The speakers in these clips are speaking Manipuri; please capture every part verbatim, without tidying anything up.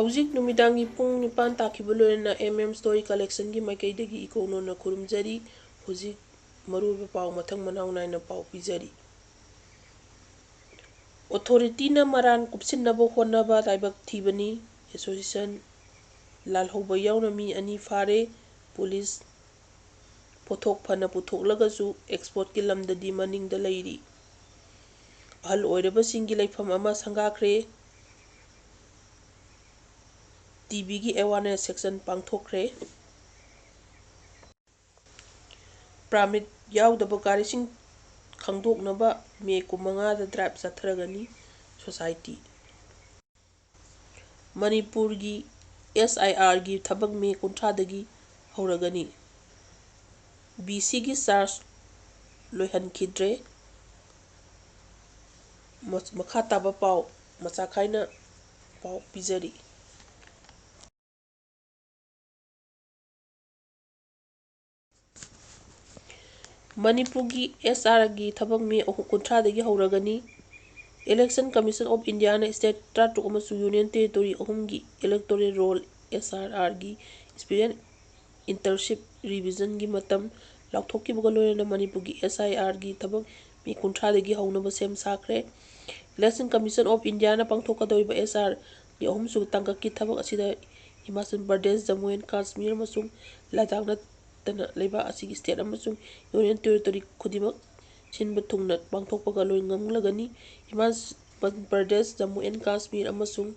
ꯍꯧꯖꯤꯛ ꯅꯨꯃꯤꯗꯥꯡꯒꯤ ꯄꯨꯡ ꯅꯤꯄꯥꯟ ꯇꯥꯈꯤꯕ ꯂꯣꯏꯔꯅ M M Story Collectionꯒꯤ ꯃꯥꯏꯀꯩꯗꯒꯤ ꯏꯀꯣꯛꯅꯣꯅ ꯈꯨꯔꯨꯝꯖꯔꯤ꯫ ꯍꯧꯖꯤꯛ ꯃꯔꯨꯑꯣꯏꯕ ꯄꯥꯎ ꯃꯊꯪ ꯃꯅꯥꯎ ꯅꯥꯏꯅ ꯄꯥꯎ ꯄꯤꯖꯔꯤ꯫ Authorityꯅ ꯃꯔꯥꯟ ꯀꯨꯞꯁꯤꯟꯅꯕ ꯍꯣꯠꯅꯕ ꯂꯥꯏꯕꯛ ꯊꯤꯕꯅꯤ꯫ Association ꯂꯥꯜꯍꯧꯕ ꯌꯥꯎꯅ ꯃꯤ ꯑꯅꯤ ꯐꯥꯔꯦ꯫ Police ꯄꯣꯠꯊꯣꯛ ꯐꯅ ꯄꯨꯊꯣꯛꯂꯒꯁꯨ exportꯀꯤ ꯂꯝꯗꯗꯤ ꯃꯅꯤꯡꯗ ꯂꯩꯔꯤ꯫ ꯑꯍꯜ ꯑꯣꯏꯔꯕꯁꯤꯡꯒꯤ ꯂꯩꯐꯝ ꯑꯃ ꯁꯪꯒꯥꯈ꯭ꯔꯦ꯫ TBꯒꯤ awareness session ꯄꯥꯡꯊꯣꯛꯈ꯭ꯔꯦ꯫ Permit ꯌꯥꯎꯗꯕ ꯒꯥꯔꯤꯁꯤꯡ ꯈꯪꯗꯣꯛꯅꯕ May ꯀꯨꯟꯃꯉꯥꯗ drive ꯆꯠꯊꯔꯒꯅꯤ꯫ Society꯫ ꯃꯅꯤꯄꯨꯔꯒꯤ SIRꯒꯤ ꯊꯕꯛ May ꯀꯨꯟꯊ꯭ꯔꯥꯗꯒꯤ ꯍꯧꯔꯒꯅꯤ꯫ VCꯒꯤ charge ꯂꯣꯏꯍꯟꯈꯤꯗ꯭ꯔꯦ꯫ ꯃ-, ꯃꯈꯥ ꯇꯥꯕ ꯄꯥꯎ ꯃꯆꯥ ꯈꯥꯏꯅ ꯄꯥꯎ ꯄꯤꯖꯔꯤ꯫ ꯃꯅꯤꯄꯨꯔꯒꯤ SIRꯒꯤ ꯊꯕꯛ May ꯑꯍꯨꯝ, ꯀꯨꯟꯊ꯭ꯔꯥꯗꯒꯤ ꯍꯧꯔꯒꯅꯤ꯫ Election Commission of Indiaꯅ state ꯇꯔꯥꯇꯔꯨꯛ ꯑꯃꯁꯨꯡ Union Territory ꯑꯍꯨꯝꯒꯤ electoral roll, SIRꯒꯤ experience internship revisionꯒꯤ ꯃꯇꯝ ꯂꯥꯎꯊꯣꯛꯈꯤꯕꯒ ꯂꯣꯏꯅꯅ ꯃꯅꯤꯄꯨꯔꯒꯤ SIRꯒꯤ ꯊꯕꯛ May ꯀꯨꯟꯊ꯭ꯔꯥꯗꯒꯤ ꯍꯧꯅꯕ ꯁꯦꯝ ꯁꯥꯈ꯭ꯔꯦ꯫ Election Commission of Indiaꯅ ꯄꯥꯡꯊꯣꯛꯀꯗꯧꯔꯤꯕ SIRꯒꯤ ꯑꯍꯨꯝꯁꯨꯕ ꯇꯥꯡꯀꯛꯀꯤ ꯊꯕꯛ ꯑꯁꯤꯗ ꯍꯤꯃꯥꯆꯜ ꯄ꯭ꯔꯗꯦꯁ, ꯖꯝꯃꯨ ꯑꯦꯟ ꯀꯥꯁꯃꯤꯔ ꯑꯃꯁꯨꯡ ꯂꯗꯥꯈ ꯅꯠꯇꯅ ꯂꯩꯕꯥꯛ ꯑꯁꯤꯒꯤ state ꯑꯃꯁꯨꯡ Union Territory ꯈꯨꯗꯤꯡꯃꯛ ꯁꯤꯟꯕ ꯊꯨꯡꯅ ꯄꯥꯡꯊꯣꯛꯄꯒ ꯂꯣꯏ ꯉꯝꯂꯒꯅꯤ꯫ ꯍꯤꯃꯥꯆꯜ ꯄ꯭ꯔꯗꯦꯁ, ꯖꯝꯃꯨ ꯑꯦꯟ ꯀꯥꯁꯃꯤꯔ ꯑꯃꯁꯨꯡ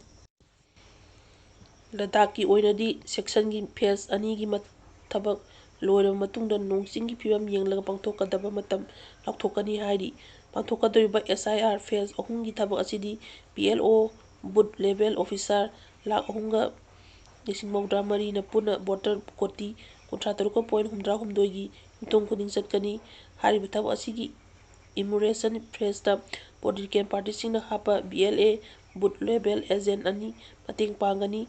ꯂꯗꯥꯈꯀꯤ ꯑꯣꯏꯅꯗꯤ sectionꯒꯤ phase ꯑꯅꯤꯒꯤ ꯃ-, ꯊꯕꯛ ꯂꯣꯏꯔꯕ ꯃꯇꯨꯡꯗ ꯅꯣꯡ ꯆꯤꯡꯒꯤ ꯐꯤꯕꯝ ꯌꯦꯡꯂꯒ ꯄꯥꯡꯊꯣꯛꯀꯗꯕ ꯃꯇꯝ ꯂꯥꯎꯊꯣꯛꯀꯅꯤ ꯍꯥꯏꯔꯤ꯫ ꯄꯥꯡꯊꯣꯛꯀꯗꯧꯔꯤꯕ SIR phase ꯑꯍꯨꯝꯒꯤ ꯊꯕꯛ ꯑꯁꯤꯗꯤ PLO, booth level officer lakh ꯑꯍꯨꯝꯒ ꯂꯤꯁꯤꯡ ꯃꯧꯗ꯭ꯔꯥ ꯃꯔꯤꯅ ꯄꯨꯟꯅ voter ꯀꯣꯇꯤ ꯀꯨꯟꯊ꯭ꯔꯥ ꯇꯔꯨꯛꯀ point ꯍꯨꯝꯗ꯭ꯔꯥ ꯍꯨꯝꯗꯣꯏꯒꯤ ꯌꯨꯝꯊꯣꯡ ꯈꯨꯗꯤꯡ ꯆꯠꯀꯅꯤ꯫ ꯍꯥꯏꯔꯤꯕ ꯊꯕꯛ ꯑꯁꯤꯒꯤ inauguration phaseꯇ political partyꯁꯤꯡꯅ ꯍꯥꯞꯄ BLO, booth level agent ꯑꯅꯤ ꯃꯇꯦꯡ ꯄꯥꯡꯒꯅꯤ꯫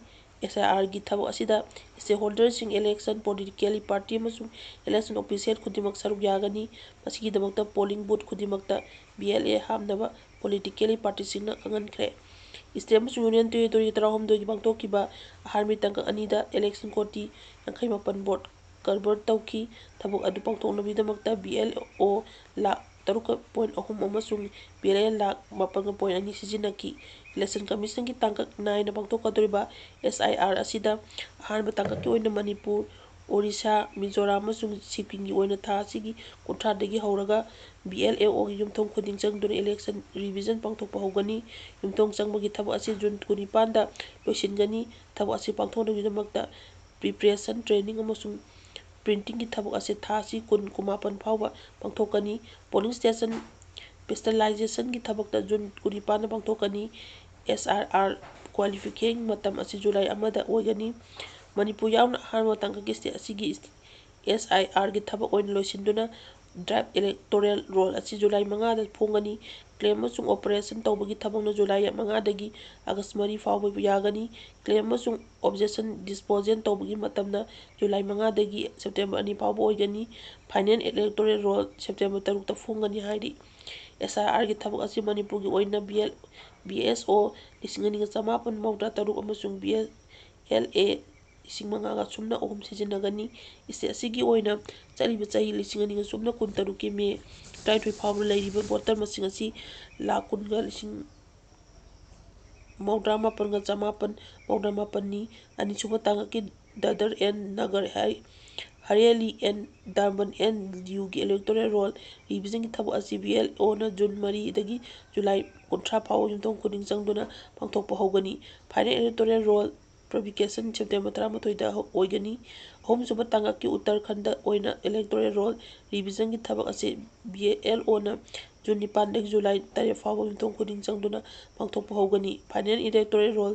SIRꯒꯤ ꯊꯕꯛ ꯑꯁꯤꯗ stakeholderꯁꯤꯡ, election, political party ꯑꯃꯁꯨꯡ election official ꯈꯨꯗꯤꯡꯃꯛ ꯁꯔꯨꯛ ꯌꯥꯒꯅꯤ꯫ ꯃꯁꯤꯒꯤꯗꯃꯛꯇ polling booth ꯈꯨꯗꯤꯡꯃꯛꯇ BLO ꯍꯥꯞꯅꯕ political partyꯁꯤꯡꯅ ꯈꯪꯍꯟꯈ꯭ꯔꯦ꯫ State ꯑꯃꯁꯨꯡ Union Territory ꯇꯔꯥꯍꯨꯝꯗꯣꯏꯒꯤ ꯄꯥꯡꯊꯣꯛꯈꯤꯕ ꯑꯍꯥꯟꯕꯒꯤ ꯇꯥꯡꯀꯛ ꯑꯅꯤꯗ election ꯀꯣꯇꯤ ꯌꯥꯡꯈꯩ ꯃꯥꯄꯟ vote convert ꯇꯧꯈꯤ꯫ ꯊꯕꯛ ꯑꯗꯨ ꯄꯥꯡꯊꯣꯛꯅꯕꯒꯤꯗꯃꯛꯇ B L O ꯂꯥꯈ ꯇꯔꯨꯛ point ꯑꯍꯨꯝ ꯑꯃꯁꯨꯡ B L A ꯂꯥꯈ ꯃꯥꯄꯟ point ꯑꯅꯤ ꯁꯤꯖꯤꯟꯅꯈꯤ꯫ Election Commissionꯒꯤ ꯇꯥꯡꯀꯛ ꯅꯥꯏꯅ ꯄꯥꯡꯊꯣꯛꯀꯗꯧꯔꯤꯕ S I R ꯑꯁꯤꯗ ꯑꯍꯥꯟꯕ ꯇꯥꯡꯀꯛꯀꯤ ꯑꯣꯏꯅ ꯃꯅꯤꯄꯨꯔ, ꯑꯣꯔꯤꯁꯥ, ꯃꯤꯖꯣꯔꯥꯝ ꯑꯃꯁꯨꯡ ꯁꯤꯛꯀꯤꯝꯒꯤ ꯑꯣꯏꯅ ꯊꯥ ꯑꯁꯤꯒꯤ ꯀꯨꯟꯊ꯭ꯔꯥꯗꯒꯤ ꯍꯧꯔꯒ B L A Oꯒꯤ ꯌꯨꯝꯊꯣꯡ ꯈꯨꯗꯤꯡ ꯆꯪꯗꯨꯅ election revision ꯄꯥꯡꯊꯣꯛꯄ ꯍꯧꯒꯅꯤ꯫ ꯌꯨꯝꯊꯣꯡ ꯆꯪꯕꯒꯤ ꯊꯕꯛ ꯑꯁꯤ ꯖꯨꯟ ꯀꯨꯟꯅꯤꯄꯥꯟꯗ ꯂꯣꯏꯁꯤꯟꯒꯅꯤ꯫ ꯊꯕꯛ ꯑꯁꯤ ꯄꯥꯡꯊꯣꯛꯅꯕꯒꯤꯗꯃꯛꯇ preparation, training ꯑꯃꯁꯨꯡ printingꯒꯤ ꯊꯕꯛ ꯑꯁꯤ ꯊꯥ ꯑꯁꯤ ꯀꯨꯟ, ꯀꯨꯟꯃꯥꯄꯟ ꯐꯥꯎꯕ ꯄꯥꯡꯊꯣꯛꯀꯅꯤ꯫ Polling station personalizationꯒꯤ ꯊꯕꯛꯇ ꯖꯨꯟ ꯀꯨꯟꯅꯤꯄꯥꯟꯗ ꯄꯥꯡꯊꯣꯛꯀꯅꯤ꯫ S I R qualifying ꯃꯇꯝ ꯑꯁꯤ ꯖꯨꯂꯥꯏ ꯑꯃꯗ ꯑꯣꯏꯒꯅꯤ꯫ ꯃꯅꯤꯄꯨꯔ ꯌꯥꯎꯅ ꯑꯍꯥꯟꯕ ꯇꯥꯡꯀꯛꯀꯤ state ꯑꯁꯤꯒꯤ S I Rꯒꯤ ꯊꯕꯛ ꯑꯣꯏꯅ ꯂꯣꯏꯁꯤꯟꯗꯨꯅ draft electoral roll ꯑꯁꯤ ꯖꯨꯂꯥꯏ ꯃꯉꯥꯗ ꯐꯣꯡꯒꯅꯤ꯫ Claim ꯑꯃꯁꯨꯡ operation ꯇꯧꯕꯒꯤ ꯊꯕꯛꯅ ꯖꯨꯂꯥꯏ ꯃꯉꯥꯗꯒꯤ ꯑꯥꯒꯁ ꯃꯔꯤ ꯐꯥꯎꯕ ꯌꯥꯒꯅꯤ꯫ Claim ꯑꯃꯁꯨꯡ objection disposal ꯇꯧꯕꯒꯤ ꯃꯇꯝꯅ ꯖꯨꯂꯥꯏ ꯃꯉꯥꯗꯒꯤ ꯁꯦꯞꯇꯦꯝꯕꯔ ꯑꯅꯤ ꯐꯥꯎꯕ ꯑꯣꯏꯒꯅꯤ꯫ Final electoral roll ꯁꯦꯞꯇꯦꯝꯕꯔ ꯇꯔꯨꯛꯇ ꯐꯣꯡꯒꯅꯤ ꯍꯥꯏꯔꯤ꯫ S I Rꯒꯤ ꯊꯕꯛ ꯑꯁꯤ ꯃꯅꯤꯄꯨꯔꯒꯤ ꯑꯣꯏꯅ B L, B S O ꯂꯤꯁꯤꯡ ꯑꯅꯤꯒ ꯆꯃꯥꯄꯟ ꯃꯧꯗ꯭ꯔꯥ ꯇꯔꯨꯛ ꯑꯃꯁꯨꯡ B L A ꯂꯤꯁꯤꯡ ꯃꯉꯥꯒ ꯁꯨꯞꯅ ꯑꯍꯨꯝ ꯁꯤꯖꯤꯟꯅꯒꯅꯤ꯫ State ꯑꯁꯤꯒꯤ ꯑꯣꯏꯅ ꯆꯠꯂꯤꯕ ꯆꯍꯤ ꯂꯤꯁꯤꯡ ꯑꯅꯤꯒ ꯁꯨꯞꯅ ꯀꯨꯟꯇꯔꯨꯛꯀꯤ ꯃꯦ ꯇꯔꯥꯅꯤꯊꯣꯏ ꯐꯥꯎꯕ ꯂꯩꯔꯤꯕ voter ꯃꯁꯤꯡ ꯑꯁꯤ ꯂꯥꯈ ꯀꯨꯟꯒ ꯂꯤꯁꯤꯡ ꯃꯧꯗ꯭ꯔꯥ ꯃꯥꯄꯟꯒ ꯆꯃꯥꯄꯟ ꯃꯧꯗ꯭ꯔꯥ ꯃꯥꯄꯟꯅꯤ꯫ ꯑꯅꯤꯁꯨꯕ ꯇꯥꯡꯀꯛꯀꯤ Dadar and Nagar high-, ꯍꯔꯦꯂꯤ and ꯗꯥꯔꯕꯟ and ꯗꯤꯌꯨꯒꯤ electoral roll revisionꯒꯤ ꯊꯕꯛ ꯑꯁꯤ B L Oꯅ ꯖꯨꯟ ꯃꯔꯤꯗꯒꯤ ꯖꯨꯂꯥꯏ ꯀꯨꯟꯊ꯭ꯔꯥ ꯐꯥꯎꯕ ꯌꯨꯝꯊꯣꯡ ꯈꯨꯗꯤꯡ ꯆꯪꯗꯨꯅ ꯄꯥꯡꯊꯣꯛꯄ ꯍꯧꯒꯅꯤ꯫ Final electoral roll publication September ꯇꯔꯥꯃꯥꯊꯣꯏꯗ ꯑꯣꯏꯒꯅꯤ꯫ ꯑꯍꯨꯝꯁꯨꯕ ꯇꯥꯡꯀꯛꯀꯤ ꯎꯠꯇꯔꯈꯟꯗ ꯑꯣꯏꯅ electoral roll revisionꯒꯤ ꯊꯕꯛ ꯑꯁꯤ B L Oꯅ ꯖꯨꯟ ꯅꯤꯄꯥꯟꯗꯒꯤ ꯖꯨꯂꯥꯏ ꯇꯔꯦꯠ ꯐꯥꯎꯕ ꯌꯨꯝꯊꯣꯡ ꯈꯨꯗꯤꯡ ꯆꯪꯗꯨꯅ ꯄꯥꯡꯊꯣꯛꯄ ꯍꯧꯒꯅꯤ꯫ Final electoral roll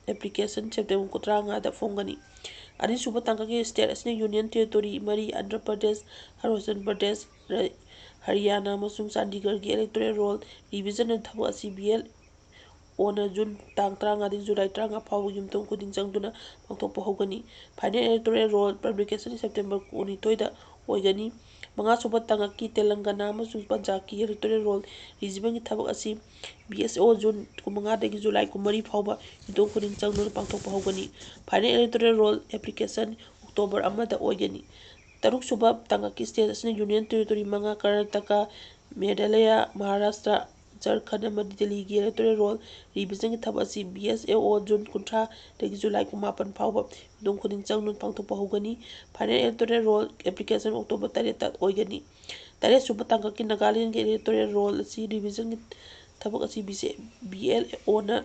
application September ꯇꯔꯥꯃꯉꯥꯗ ꯐꯣꯡꯒꯅꯤ꯫ ꯑꯅꯤꯁꯨꯕ ꯇꯥꯡꯀꯛꯀꯤ state ꯑꯁꯤꯅ Union Territory ꯃꯔꯤ, ꯑꯟꯙ꯭ꯔ ꯄ꯭ꯔꯗꯦꯁ, ꯑꯔꯨꯅꯥꯆꯜ ꯄ꯭ꯔꯗꯦꯁ, ꯔ-, ꯍꯔꯤꯌꯥꯅꯥ ꯑꯃꯁꯨꯡ ꯆꯥꯟꯗꯤꯒꯔꯒꯤ electoral roll revisionꯒꯤ ꯊꯕꯛ ꯑꯁꯤ B L Oꯅ ꯖꯨꯟ ꯇꯥꯡ ꯇꯔꯥꯃꯉꯥꯗꯒꯤ ꯖꯨꯂꯥꯏ ꯇꯔꯥꯃꯉꯥ ꯐꯥꯎꯕ ꯌꯨꯝꯊꯣꯡ ꯈꯨꯗꯤꯡ ꯆꯪꯗꯨꯅ ꯄꯥꯡꯊꯣꯛꯄ ꯍꯧꯒꯅꯤ꯫ Final electoral roll publication September ꯀꯨꯟꯅꯤꯊꯣꯏꯗ ꯑꯣꯏꯒꯅꯤ꯫ ꯃꯉꯥꯁꯨꯕ ꯇꯥꯡꯀꯛꯀꯤ ꯇꯦꯂꯪꯒꯅꯥ ꯑꯃꯁꯨꯡ ꯄꯟꯖꯥꯕꯀꯤ electoral roll revisionꯒꯤ ꯊꯕꯛ ꯑꯁꯤ B S O June ꯀꯨꯟꯃꯉꯥꯗꯒꯤ July ꯀꯨꯟꯃꯔꯤ ꯐꯥꯎꯕ ꯌꯨꯝꯊꯣꯡ ꯈꯨꯗꯤꯡ ꯆꯪꯗꯨꯅ ꯄꯥꯡꯊꯣꯛꯄ ꯍꯧꯒꯅꯤ꯫ Final electoral roll application October ꯑꯃꯗ ꯑꯣꯏꯒꯅꯤ꯫ ꯇꯔꯨꯛꯁꯨꯕ ꯇꯥꯡꯀꯛꯀꯤ state ꯑꯁꯤꯅ Union Territory ꯃꯉꯥ, ꯀꯔꯅꯥꯇꯀꯥ, ꯃꯦꯘꯥꯂꯌꯥ, ꯃꯍꯥꯔꯥꯁꯇ꯭ꯔ, ꯖꯔꯈꯟꯗ ꯑꯃꯗꯤ ꯗꯦꯜꯂꯤꯒꯤ electoral roll revisionꯒꯤ ꯊꯕꯛ ꯑꯁꯤ B S O June ꯀꯨꯟꯊ꯭ꯔꯥꯗꯒꯤ July ꯀꯨꯟꯃꯥꯄꯟ ꯐꯥꯎꯕ ꯌꯨꯝꯊꯣꯡ ꯈꯨꯗꯤꯡ ꯆꯪꯗꯨꯅ ꯄꯥꯡꯊꯣꯛꯄ ꯍꯧꯒꯅꯤ꯫ Final electoral roll application October ꯇꯔꯦꯠꯇ ꯑꯣꯏꯒꯅꯤ꯫ ꯇꯔꯦꯠꯁꯨꯕ ꯇꯥꯡꯀꯛꯀꯤ ꯅꯥꯒꯥꯂꯦꯟꯒꯤ electoral roll ꯑꯁꯤ revisionꯒꯤ ꯊꯕꯛ ꯑꯁꯤ B C, B L Oꯅ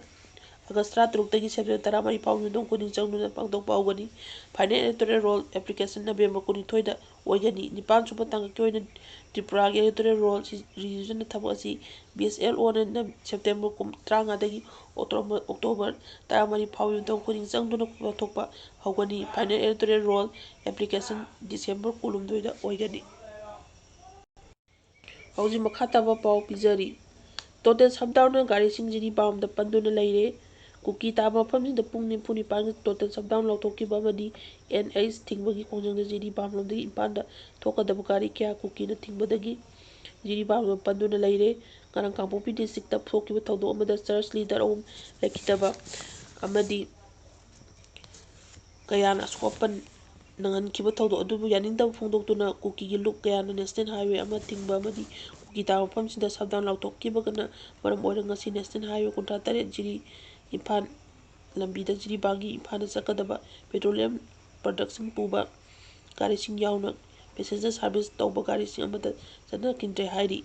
August ꯇꯔꯥꯇꯔꯨꯛꯇꯒꯤ September ꯇꯔꯥꯃꯔꯤ ꯐꯥꯎ ꯌꯨꯝꯊꯣꯡ ꯈꯨꯗꯤꯡ ꯆꯪꯗꯨꯅ ꯄꯥꯡꯊꯣꯛꯄ ꯍꯧꯒꯅꯤ꯫ Final electoral roll application November ꯀꯨꯟꯅꯤꯊꯣꯏꯗ ꯑꯣꯏꯒꯅꯤ꯫ ꯅꯤꯄꯥꯟꯁꯨꯕ ꯇꯥꯡꯀꯛꯀꯤ ꯑꯣꯏꯅ ꯇ꯭ꯔꯤꯄꯨꯔꯥꯒꯤ electoral roll ꯁꯤ revisionꯒꯤ ꯊꯕꯛ ꯑꯁꯤ B S L Oꯅ ꯅ-, September ꯀꯨꯟ, ꯇꯔꯥꯃꯉꯥꯗꯒꯤ October, October ꯇꯔꯥꯃꯔꯤ ꯐꯥꯎ ꯌꯨꯝꯊꯣꯡ ꯈꯨꯗꯤꯡ ꯆꯪꯗꯨꯅ ꯄꯥꯡꯊꯣꯛꯄ ꯍꯧꯒꯅꯤ꯫ Final electoral roll application December ꯀꯨꯟꯍꯨꯝꯗꯣꯏꯗ ꯑꯣꯏꯒꯅꯤ꯫ ꯍꯧꯖꯤꯛ ꯃꯈꯥ ꯇꯥꯕ ꯄꯥꯎ ꯄꯤꯖꯔꯤ꯫ Total shutdownꯅ ꯒꯥꯔꯤꯁꯤꯡ ꯖꯤꯔꯤꯕꯥꯝꯗ ꯄꯟꯗꯨꯅ ꯂꯩꯔꯦ꯫ ꯀꯨꯀꯤ ꯇꯥꯕ ꯃꯐꯝꯁꯤꯡꯗ ꯄꯨꯡ ꯅꯤꯐꯨ ꯅꯤꯄꯥꯟꯒꯤ total shutdown ꯂꯥꯎꯊꯣꯛꯈꯤꯕ ꯑꯃꯗꯤ N H ꯊꯤꯡꯕꯒꯤ ꯈꯣꯡꯖꯪꯗ ꯖꯤꯔꯤꯕꯥꯝꯂꯣꯝꯗꯒꯤ ꯏꯝꯐꯥꯜꯗ ꯊꯣꯛꯀꯗꯕ ꯒꯥꯔꯤ ꯀꯌꯥ ꯀꯨꯀꯤꯅ ꯊꯤꯡꯕꯗꯒꯤ ꯖꯤꯔꯤꯕꯥꯝꯗ ꯄꯟꯗꯨꯅ ꯂꯩꯔꯦ꯫ ꯉꯔꯥꯡ ꯀꯥꯡꯄꯣꯛꯄꯤ districtꯇ ꯊꯣꯛꯈꯤꯕ ꯊꯧꯗꯣꯛ ꯑꯃꯗ church leader ꯑꯍꯨꯝ ꯂꯩꯈꯤꯗꯕ ꯑꯃꯗꯤ ꯀꯌꯥꯅ ꯑꯁꯣꯛ ꯑꯄꯟ ꯅꯪꯍꯟꯈꯤꯕ ꯊꯧꯗꯣꯛ ꯑꯗꯨꯕꯨ ꯌꯥꯅꯤꯡꯗꯕ ꯐꯣꯡꯗꯣꯛꯇꯨꯅ ꯀꯨꯀꯤꯒꯤ ꯂꯨꯞ ꯀꯌꯥꯅ national highway ꯑꯃ ꯊꯤꯡꯕ ꯑꯃꯗꯤ ꯀꯨꯀꯤ ꯇꯥꯕ ꯃꯐꯝꯁꯤꯡꯗ shutdown ꯂꯥꯎꯊꯣꯛꯈꯤꯕꯒꯅ ꯃꯔꯝ ꯑꯣꯏꯔꯒ ꯉꯁꯤ national highway ꯀꯨꯟꯊ꯭ꯔꯥ ꯇꯔꯦꯠ ꯖꯤꯔꯤ ꯏꯝꯐꯥꯜ ꯂꯝꯕꯤꯗ ꯖꯤꯔꯤꯕꯥꯝꯒꯤ ꯏꯝꯐꯥꯜꯗ ꯆꯠꯀꯗꯕ petroleum production ꯄꯨꯕ ꯒꯥꯔꯤꯁꯤꯡ ꯌꯥꯎꯅ passenger service ꯇꯧꯕ ꯒꯥꯔꯤꯁꯤꯡ ꯑꯃꯠꯇ ꯆꯠꯅꯈꯤꯗ꯭ꯔꯦ ꯍꯥꯏꯔꯤ꯫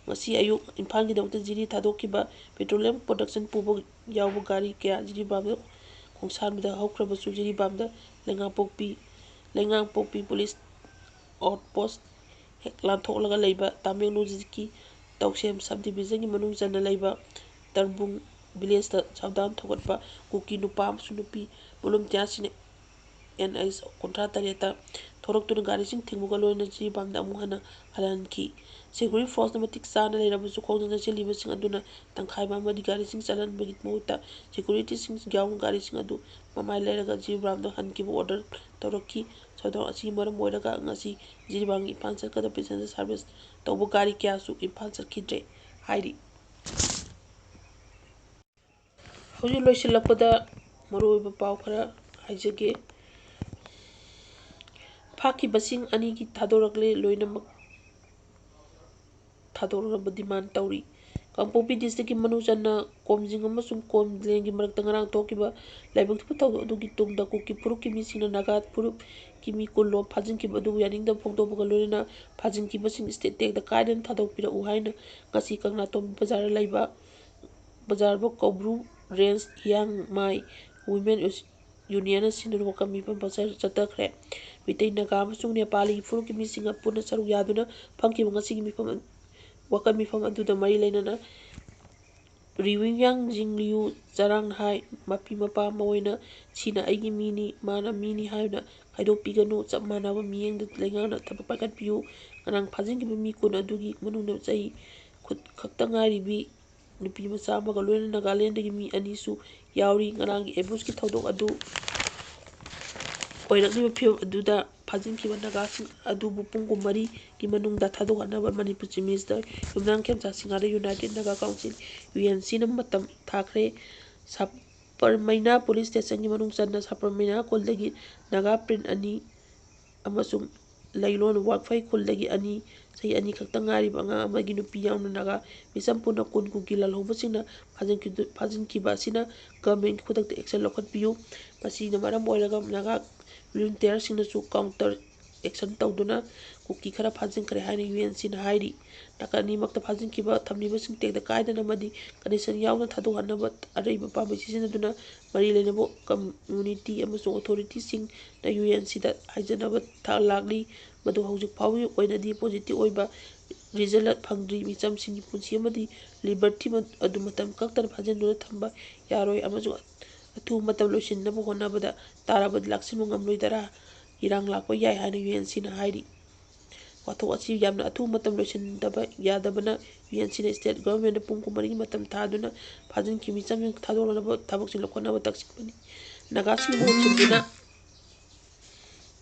ꯉꯁꯤ ꯑꯌꯨꯛ ꯏꯝꯐꯥꯜꯒꯤꯗꯃꯛꯇ ꯖꯤꯔꯤ ꯊꯥꯗꯣꯛꯈꯤꯕ petroleum production ꯄꯨꯕ ꯌꯥꯎꯕ ꯒꯥꯔꯤ ꯀꯌꯥ ꯖꯤꯔꯤꯕꯥꯝꯗ ꯈꯣꯡꯁꯥꯟꯕꯗ ꯍꯧꯈ꯭ꯔꯕꯁꯨ ꯖꯤꯔꯤꯕꯥꯝꯗ ꯂꯩꯉꯥꯡꯄꯣꯛꯄꯤ, ꯂꯩꯉꯥꯡꯄꯣꯛꯄꯤ police outpost ꯍꯦꯛ ꯂꯥꯟꯊꯣꯛꯂꯒ ꯂꯩꯕ ꯇꯃꯦꯡꯂꯣꯡ districtꯀꯤ ꯇꯧꯁꯦꯝ sub divisionꯒꯤ ꯃꯅꯨꯡ ꯆꯟꯅ ꯂꯩꯕ ꯇꯔꯕꯨꯡ villageꯇ shutdown ꯊꯣꯛꯒꯠꯄ ꯀꯨꯀꯤ ꯅꯨꯄꯥ ꯑꯃꯁꯨꯡ ꯅꯨꯄꯤ volunteerꯁꯤꯡꯅ N H ꯀꯨꯟꯊ꯭ꯔꯥ ꯇꯔꯦꯠꯇ ꯊꯣꯔꯛꯇꯨꯅ ꯒꯥꯔꯤꯁꯤꯡ ꯊꯤꯡꯕꯒ ꯂꯣꯏꯅꯅ ꯖꯤꯔꯤꯕꯥꯝꯗ ꯑꯃꯨꯛ ꯍꯟꯅ ꯍꯜꯍꯟꯈꯤ꯫ Security forceꯅ ꯃꯇꯤꯛ ꯆꯥꯅ ꯂꯩꯔꯕꯁꯨ ꯈꯣꯡꯖꯪꯗ ꯆꯦꯜꯂꯤꯕꯁꯤꯡ ꯑꯗꯨꯅ ꯇꯪꯈꯥꯏ ꯑꯃꯗꯤ ꯒꯥꯔꯤꯁꯤꯡ ꯆꯠꯍꯟꯕꯒꯤ ꯃꯍꯨꯠꯇ securityꯁꯤꯡ ꯌꯥꯎꯅ ꯒꯥꯔꯤꯁꯤꯡ ꯑꯗꯨ ꯃꯃꯥꯏ ꯂꯩꯔꯒ ꯖꯤꯔꯤꯕꯥꯝꯗ ꯍꯟꯈꯤꯕ order ꯇꯧꯔꯛꯈꯤ꯫ ꯊꯧꯗꯣꯛ ꯑꯁꯤꯒꯤ ꯃꯔꯝ ꯑꯣꯏꯔꯒ ꯉꯁꯤ ꯖꯤꯔꯤꯕꯥꯝꯒꯤ ꯏꯝꯐꯥꯜ ꯆꯠꯀꯗꯕ ꯄꯦꯁꯦꯟꯖꯔ ꯁꯥꯔꯚꯤꯁ ꯇꯧꯕ ꯒꯥꯔꯤ ꯀꯌꯥꯁꯨ ꯏꯝꯐꯥꯜ ꯆꯠꯈꯤꯗ꯭ꯔꯦ ꯍꯥꯏꯔꯤ꯫ ꯍꯧꯖꯤꯛ ꯂꯣꯏꯁꯤꯜꯂꯛꯄꯗ ꯃꯔꯨꯑꯣꯏꯕ ꯄꯥꯎ ꯈꯔ ꯍꯥꯏꯖꯒꯦ꯫ ꯐꯥꯈꯤꯕꯁꯤꯡ ꯑꯅꯤꯒꯤ ꯊꯥꯗꯣꯔꯛꯂꯦ, ꯂꯣꯏꯅꯃꯛ ꯊꯥꯗꯣꯔꯛꯅꯕ ꯗꯤꯃꯥꯟ ꯇꯧꯔꯤ꯫ ꯀꯥꯡꯄꯣꯛꯄꯤ ꯗꯤꯁꯇ꯭ꯔꯤꯛꯀꯤ ꯃꯅꯨꯡ ꯆꯟꯅ ꯀꯣꯝꯖꯤꯡ ꯑꯃꯁꯨꯡ ꯀꯣꯝꯂꯦꯟꯒꯤ ꯃꯔꯛꯇ ꯉꯔꯥꯡ ꯊꯣꯛꯈꯤꯕ ꯂꯥꯏꯕꯛ ꯊꯤꯕ ꯊꯧꯗꯣꯛ ꯑꯗꯨꯒꯤ ꯇꯨꯡꯗ ꯀꯨꯀꯤ ꯐꯨꯔꯨꯞꯀꯤ ꯃꯤꯁꯤꯡꯅ ꯅꯥꯒꯥ ꯐꯨꯔꯨꯞꯀꯤ ꯃꯤ ꯀꯨꯟ ꯂꯣꯝ ꯐꯥꯖꯤꯟꯈꯤꯕ ꯑꯗꯨꯕꯨ ꯌꯥꯅꯤꯡꯗꯕ ꯐꯣꯡꯗꯣꯛꯄꯒ ꯂꯣꯏꯅꯅ ꯐꯥꯖꯤꯟꯈꯤꯕꯁꯤꯡ ꯁ꯭ꯇꯦꯠ ꯇꯦꯛꯇ ꯀꯥꯏꯗꯅ ꯊꯥꯗꯣꯛꯄꯤꯔꯛꯎ ꯍꯥꯏꯅ ꯉꯁꯤ ꯀꯪꯂꯥꯇꯣꯡ ꯕꯖꯥꯔꯗ ꯂꯩꯕ ꯕꯖꯥꯔꯕꯨ ꯀꯧꯕ꯭ꯔꯨ ꯔꯦꯟꯖ ꯍꯤꯌꯥꯡꯃꯥꯏ ꯋꯨꯃꯦꯟ ꯌꯨꯅꯤꯌꯟ ꯑꯁꯤꯅ ꯋꯥꯀꯠ ꯃꯤꯐꯝ ꯄꯥꯡꯊ-, ꯆꯠꯊꯈ꯭ꯔꯦ꯫ ꯃꯤꯇꯩ ꯅꯥꯒꯥ ꯑꯃꯁꯨꯡ ꯅꯦꯄꯥꯂꯤ ꯐꯨꯔꯨꯞꯀꯤ ꯃꯤꯁꯤꯡꯅ ꯄꯨꯟꯅ ꯁꯔꯨꯛ ꯌꯥꯗꯨꯅ ꯐꯝꯈꯤꯕ ꯉꯁꯤꯒꯤ ꯃꯤꯐꯝ, ꯋꯥꯀꯠ ꯃꯤꯐꯝ ꯑꯗꯨꯗ ꯃꯔꯤ ꯂꯩꯅꯅ ꯔꯤꯋꯤꯡꯌꯥꯡ ꯖꯤꯡꯂꯤꯌꯨ ꯆꯔꯥꯡ ꯍꯥꯏ, ꯃꯄꯤ ꯃꯄꯥ ꯑꯃ ꯑꯣꯏꯅ ꯁꯤꯅ ꯑꯩꯒꯤ ꯃꯤꯅꯤ, ꯃꯥꯅ ꯃꯤꯅꯤ ꯍꯥꯏꯅ ꯈꯥꯏꯗꯣꯛꯄꯤꯒꯅꯨ, ꯆꯞ ꯃꯥꯟꯅꯕ ꯃꯤꯠꯌꯦꯡꯗ ꯂꯩꯉꯥꯛꯅ ꯊꯕꯛ ꯄꯥꯏꯈꯠꯄꯤꯌꯨ꯫ ꯉꯔꯥꯡ ꯐꯥꯖꯤꯟꯈꯤꯕ ꯃꯤ ꯀꯨꯟ ꯑꯗꯨꯒꯤ ꯃꯅꯨꯡꯗ ꯆꯍꯤ ꯈꯨꯠ-, ꯈꯛꯇ ꯉꯥꯏꯔꯤꯕꯤ ꯅꯨꯄꯤ ꯃꯆꯥ ꯑꯃꯒ ꯂꯣꯏꯅꯅ ꯅꯥꯒꯥꯂꯦꯟꯗꯒꯤ ꯃꯤ ꯑꯅꯤꯁꯨ ꯌꯥꯎꯔꯤ꯫ ꯉꯔꯥꯡꯒꯤ ꯑꯦꯕꯨꯁꯀꯤ ꯊꯧꯗꯣꯛ ꯑꯗꯨ ꯑꯣꯏꯔꯛꯂꯤꯕ ꯐꯤꯕꯝ ꯑꯗꯨꯗ ꯐꯥꯖꯤꯟꯈꯤꯕ ꯅꯥꯒꯥꯁꯤꯡ ꯑꯗꯨꯕꯨ ꯄꯨꯡ ꯀꯨꯟꯃꯔꯤꯒꯤ ꯃꯅꯨꯡꯗ ꯊꯥꯗꯣꯛꯍꯟꯅꯕ ꯃꯅꯤꯄꯨꯔ ꯆꯤꯐ ꯃꯤꯅꯤꯁꯇꯔ ꯌꯨꯝꯅꯥꯝ ꯈꯦꯝꯆꯥꯟ ꯁꯤꯡꯍꯥꯗ united Naga council, U N ꯁꯤꯅ ꯃꯇꯝ ꯊꯥꯈ꯭ꯔꯦ꯫ ꯁꯥꯄꯔꯃꯩꯅꯥ ꯄꯨꯂꯤꯁ ꯁ꯭ꯇꯦꯁꯟꯒꯤ ꯃꯅꯨꯡ ꯆꯟꯅ ꯁꯥꯄꯔꯃꯩꯅꯥ ꯈꯨꯜꯗꯒꯤ ꯅꯥꯒꯥ ꯄ꯭ꯔꯤꯟ ꯑꯅꯤ ꯑꯃꯁꯨꯡ ꯂꯩꯂꯣꯟ ꯋꯥꯛꯐꯩ ꯈꯨꯜꯗꯒꯤ ꯑꯅꯤ, ꯆꯍꯤ ꯑꯅꯤ ꯈꯛꯇ ꯉꯥꯏꯔꯤꯕ ꯑꯉꯥꯡ ꯑꯃꯒꯤ ꯅꯨꯄꯤ ꯌꯥꯎꯅ ꯅꯥꯒꯥ ꯃꯤꯆꯝ ꯄꯨꯟꯅ ꯀꯨꯟ ꯀꯨꯀꯤ ꯂꯥꯜꯍꯧꯕꯁꯤꯡꯅ ꯐꯥꯖꯤꯟꯈꯤꯗꯨ-, ꯐꯥꯖꯤꯟꯈꯤꯕ ꯑꯁꯤꯅ ꯒꯚꯔꯟꯃꯦꯟꯒꯤ ꯈꯨꯗꯛꯇ ꯑꯦꯛꯁꯟ ꯂꯧꯈꯠꯄꯤꯌꯨ꯫ ꯃꯁꯤꯅ ꯃꯔꯝ ꯑꯣꯏꯔꯒ ꯅꯥꯒꯥ ꯚꯣꯂꯨꯟꯇꯤꯌꯔꯁꯤꯡꯅꯁꯨ ꯀꯥꯎꯟꯇꯔ ꯑꯦꯛꯁꯟ ꯇꯧꯗꯨꯅ ꯀꯨꯀꯤ ꯈꯔ ꯐꯥꯖꯤꯟꯈ꯭ꯔꯦ ꯍꯥꯏꯅ ꯌꯨ ꯑꯦꯟ ꯁꯤꯅ ꯍꯥꯏꯔꯤ꯫ ꯅꯥꯀꯜ ꯑꯅꯤꯃꯛꯇ ꯐꯥꯖꯤꯟꯈꯤꯕ ꯊꯝꯂꯤꯕꯁꯤꯡ ꯇꯦꯛꯇ ꯀꯥꯏꯗꯅ ꯑꯃꯗꯤ ꯀꯟꯗꯤꯁꯟ ꯌꯥꯎꯅ ꯊꯥꯗꯣꯛꯍꯟꯅꯕ ꯑꯔꯩꯕ ꯄꯥꯝꯕꯩ ꯁꯤꯖꯤꯟꯅꯗꯨꯅ ꯃꯔꯤ ꯂꯩꯅꯕ ꯀꯝꯃ꯭ꯌꯨꯅꯤꯇꯤ ꯑꯃꯁꯨꯡ ꯑꯣꯊꯣꯔꯤꯇꯤꯁꯤꯡꯅ ꯌꯨ ꯑꯦꯟ ꯁꯤꯗ ꯍꯥꯏꯖꯅꯕ ꯊꯥ-, ꯂꯥꯛꯂꯤ꯫ ꯃꯗꯨ ꯍꯧꯖꯤꯛ ꯐꯥꯎꯕꯒꯤ ꯑꯣꯏꯅꯗꯤ ꯄꯣꯖꯤꯇꯤꯚ ꯑꯣꯏꯕ ꯔꯤꯖꯜꯠ ꯐꯪꯗ꯭ꯔꯤ꯫ ꯃꯤꯆꯝꯁꯤꯡꯒꯤ ꯄꯨꯟꯁꯤ ꯑꯃꯗꯤ ꯂꯤꯕꯔꯇꯤ ꯃ-, ꯑꯗꯨ ꯃꯇꯝ ꯀꯛꯇꯅ ꯐꯥꯖꯤꯟꯗꯨꯅ ꯊꯝꯕ ꯌꯥꯔꯣꯏ ꯑꯃꯁꯨꯡ ꯑꯊꯨꯕ ꯃꯇꯝ ꯂꯣꯏꯁꯤꯟꯅꯕ ꯍꯣꯠꯅꯕꯗ ꯇꯥꯔꯕꯗꯤ ꯂꯥꯛꯁꯤꯟꯕ ꯉꯝꯂꯣꯏꯗꯔꯥ? ꯏꯔꯥꯡ ꯂꯥꯛꯄ ꯌꯥꯏ ꯍꯥꯏꯅ ꯌꯨ ꯑꯦꯟ ꯁꯤꯅ ꯍꯥꯏꯔꯤ꯫ ꯋꯥꯊꯣꯛ ꯑꯁꯤ ꯌꯥꯝꯅ ꯑꯊꯨꯕ ꯃꯇꯝ ꯂꯣꯏꯁꯤꯟꯗꯕ ꯌꯥꯗꯕꯅ ꯌꯨ ꯑꯦꯟ ꯁꯤꯅ ꯁ꯭ꯇꯦꯠ ꯒꯚꯔꯟꯃꯦꯟꯠꯇ ꯄꯨꯡ ꯀꯨꯟꯃꯔꯤꯒꯤ ꯃꯇꯝ ꯊꯥꯗꯨꯅ ꯐꯥꯖꯤꯟꯈꯤꯕ ꯃꯤꯆꯝꯁꯤꯡ ꯊꯥꯗꯣꯛꯅꯅꯕ ꯊꯕꯛꯁꯤꯡ ꯂꯧꯈꯠꯅꯕ ꯇꯛꯁꯤꯟꯕꯅꯤ꯫ ꯅꯥꯒꯥꯁꯤꯡ ꯃꯍꯨꯠ ꯁꯤꯟꯗꯨꯅ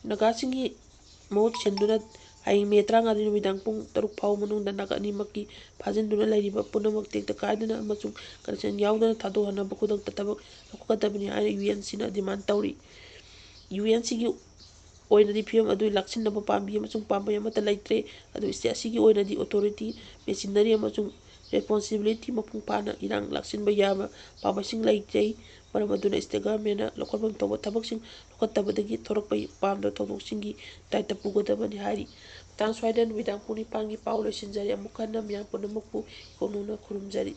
ꯅꯥꯒꯥꯁꯤꯡꯒꯤ ꯃꯍꯨꯠ ꯁꯤꯟꯗꯨꯅ ꯍꯌꯦꯡ ꯃꯦ ꯇꯔꯥꯃꯉꯥꯗꯤ ꯅꯨꯃꯤꯗꯥꯡ ꯄꯨꯡ ꯇꯔꯨꯛ ꯐꯥꯎꯕ ꯃꯅꯨꯡꯗ ꯅꯥꯒꯥ ꯑꯅꯤꯃꯛꯀꯤ ꯐꯥꯖꯤꯟꯗꯨꯅ ꯂꯩꯔꯤꯕ ꯄꯨꯝꯅꯃꯛ ꯇꯦꯛꯇ ꯀꯥꯏꯗꯅ ꯑꯃꯁꯨꯡ ꯀꯔꯞꯁꯟ ꯌꯥꯎꯗꯅ ꯊꯥꯗꯣꯛꯍꯟꯅꯕ ꯈꯨꯗꯛꯇ ꯊꯕꯛ ꯂꯧꯈꯠꯀꯗꯕꯅꯤ ꯍꯥꯏꯅ ꯌꯨ ꯑꯦꯟ ꯁꯤꯅ ꯗꯤꯃꯥꯟ ꯇꯧꯔꯤ꯫ ꯌꯨ ꯑꯦꯟ ꯁꯤꯒꯤ ꯑꯣꯏꯅꯗꯤ ꯐꯤꯕꯝ ꯑꯗꯨ ꯂꯥꯛꯁꯤꯟꯅꯕ ꯄꯥꯝꯕꯤ ꯑꯃꯁꯨꯡ ꯄꯥꯝꯕꯩ ꯑꯃꯠꯇ ꯂꯩꯇ꯭ꯔꯦ꯫ ꯑꯗꯨ ꯁ꯭ꯇꯦꯠ ꯑꯁꯤꯒꯤ ꯑꯣꯏꯅꯗꯤ ꯑꯣꯊꯣꯔꯤꯇꯤ, ꯃꯦꯆꯤꯟꯅꯔꯤ ꯑꯃꯁꯨꯡ ꯔꯦꯁꯄꯣꯟꯁꯤꯕꯤꯂꯤꯇꯤ ꯃꯄꯨꯡ ꯐꯥꯅ ꯏꯔꯥꯡ ꯂꯥꯛꯁꯤꯟꯕ ꯌꯥꯕ ꯄꯥꯝꯕꯩꯁꯤꯡ ꯂꯩꯖꯩ꯫ ꯃꯔꯝ ꯑꯗꯨꯅ ꯁ꯭ꯇꯦꯠ ꯒꯚꯔꯟꯃꯦꯟꯅ ꯂꯧꯈꯠꯐꯝ ꯊꯣꯛꯄ ꯊꯕꯛꯁꯤꯡ ꯂꯧꯈꯠꯇꯕꯗꯒꯤ ꯊꯣꯔꯛꯄ ꯄꯥꯝꯗꯕ ꯊꯧꯗꯣꯛꯁꯤꯡꯒꯤ ꯗꯥꯏꯇ ꯄꯨꯒꯗꯕꯅꯤ ꯍꯥꯏꯔꯤ꯫ ꯃꯇꯥꯡ ꯁ꯭ꯋꯥꯏꯗ ꯅꯨꯃꯤꯗꯥꯡ ꯄꯨꯡ ꯅꯤꯄꯥꯟꯒꯤ ꯄꯥꯎ ꯂꯣꯏꯁꯤꯟꯖꯔꯦ꯫ ꯑꯃꯨꯛ ꯍꯟꯅ ꯃꯤꯌꯥꯝ ꯄꯨꯝꯅꯃꯛꯄꯨ ꯏꯀꯣꯛ ꯅꯧꯅ ꯈꯨꯔꯨꯝꯖꯔꯤ꯫